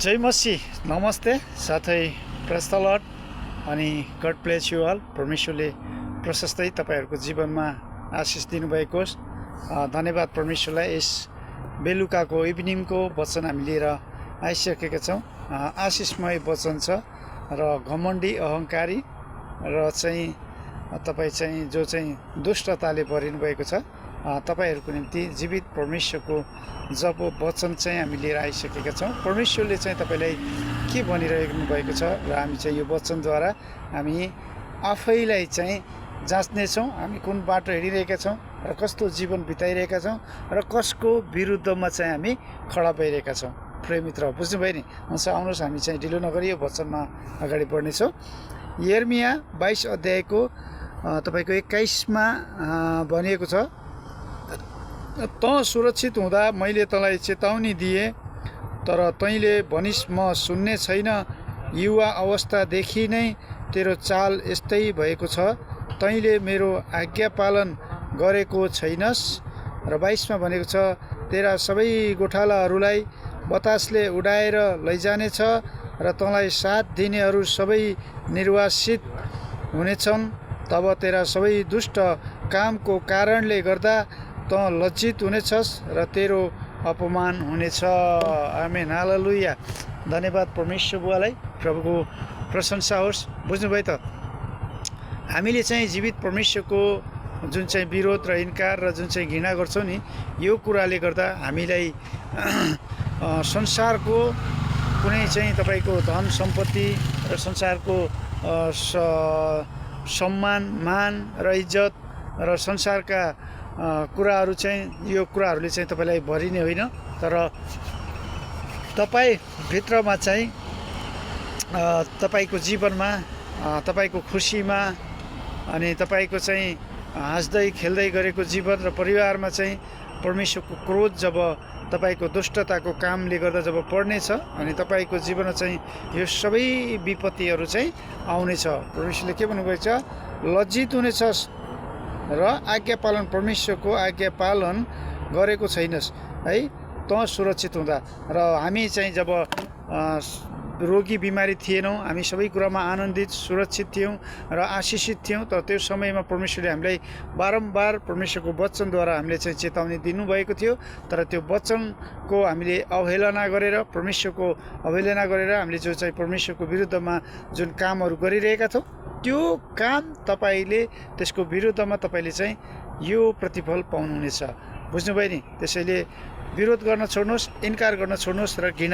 जय मसी नमस्ते साथै प्रेज द लर्ड अनि गड ब्लेस यु अल। परमेश्वरले प्रशस्तै तपाईहरूको जीवनमा आशिष दिनुभएको होस्। धन्यवाद परमेश्वरलाई। यस बेलुकाको इभिनिङको वचन हामी लिएर आइसकेका छौँ। आशिषमय वचन छ र घमण्डी अहङ्कारी र चाहिँ तपाईँ चाहिँ जो चाहिँ दुष्टताले भरिनु भएको छ तपाईहरूको निम्ति जीवित परमेश्वरको जब वचन चाहिँ हामी लिएर आइसकेका छौँ। परमेश्वरले चाहिँ तपाईँलाई के भनिरहनु भएको छ र हामी चाहिँ यो वचनद्वारा हामी आफैलाई चाहिँ जाँच्नेछौँ। हामी कुन बाटो हिँडिरहेका छौँ र कस्तो जीवन बिताइरहेका छौँ र कसको विरुद्धमा चाहिँ हामी खडा भइरहेका छौँ। प्रिय मित्र, बुझ्नुभयो नि? हुन्छ, आउनुहोस् हामी चाहिँ ढिलो नगरी यो वचनमा अगाडि बढ्नेछौँ। यिर्मया 22 अध्यायको तपाईँको 21मा भनिएको छ, त सुरक्षित हुँदा मैले तँलाई चेतावनी दिएँ, तर तैँले भनिस् म सुन्ने छैन। युवा अवस्थादेखि नै तेरो चाल यस्तै भएको छ, तैँले मेरो आज्ञा पालन गरेको छैनस्। र 22मा भनेको छ, तेरा सबै गोठालाहरूलाई बतासले उडाएर लैजानेछ र तँलाई साथ दिनेहरू सबै निर्वासित हुनेछन्। तब तेरा सबै दुष्ट कामको कारणले गर्दा त लज्जित हुनेछस् र तेरो अपमान हुनेछ। आमेन, हालेलुया। धन्यवाद परमेश्वर बुवालाई, प्रभुको प्रशंसा होस्। बुझ्नुभयो त? हामीले चाहिँ जीवित परमेश्वरको जुन चाहिँ विरोध र इन्कार र जुन चाहिँ घृणा गर्छौँ नि, यो कुराले गर्दा हामीलाई संसारको कुनै चाहिँ तपाईँको धन सम्पत्ति र संसारको सम्मान मान र इज्जत र संसारका कुराहरू चाहिँ यो कुराहरूले चाहिँ तपाईँलाई भरिने होइन, तर तपाईँ भित्रमा चाहिँ तपाईँको जीवनमा तपाईँको खुसीमा अनि तपाईँको चाहिँ हाँस्दै खेल्दै गरेको जीवन र परिवारमा चाहिँ परमेश्वरको क्रोध जब तपाईँको दुष्टताको कामले गर्दा जब पर्नेछ अनि तपाईँको जीवनमा चाहिँ यो सबै विपत्तिहरू चाहिँ आउनेछ। परमेश्वरले के भन्नुभएको छ? लज्जित हुनेछस् र आज्ञा पालन, परमेश्वरको आज्ञा पालन गरेको छैनस् है, त सुरक्षित हुँदा। र हामी चाहिँ जब रोगी बिमारी थिएनौँ, हामी सबै कुरामा आनन्दित सुरक्षित थियौँ र आशिषित थियौँ, तर त्यो समयमा परमेश्वरले हामीलाई बारम्बार परमेश्वरको वचनद्वारा हामीले चाहिँ चेतावनी दिनुभएको थियो। तर त्यो वचनको हामीले अवहेलना गरेर, परमेश्वरको अवहेलना गरेर हामीले जो चाहिँ परमेश्वरको विरुद्धमा जुन कामहरू गरिरहेका छौँ, त्यो काम तपाईँले त्यसको विरुद्धमा तपाईँले चाहिँ यो प्रतिफल पाउनुहुनेछ। बुझ्नुभयो नि? त्यसैले विरोध गर्न छोड्नुहोस्, इन्कार गर्न छोड्नुहोस् र घृणा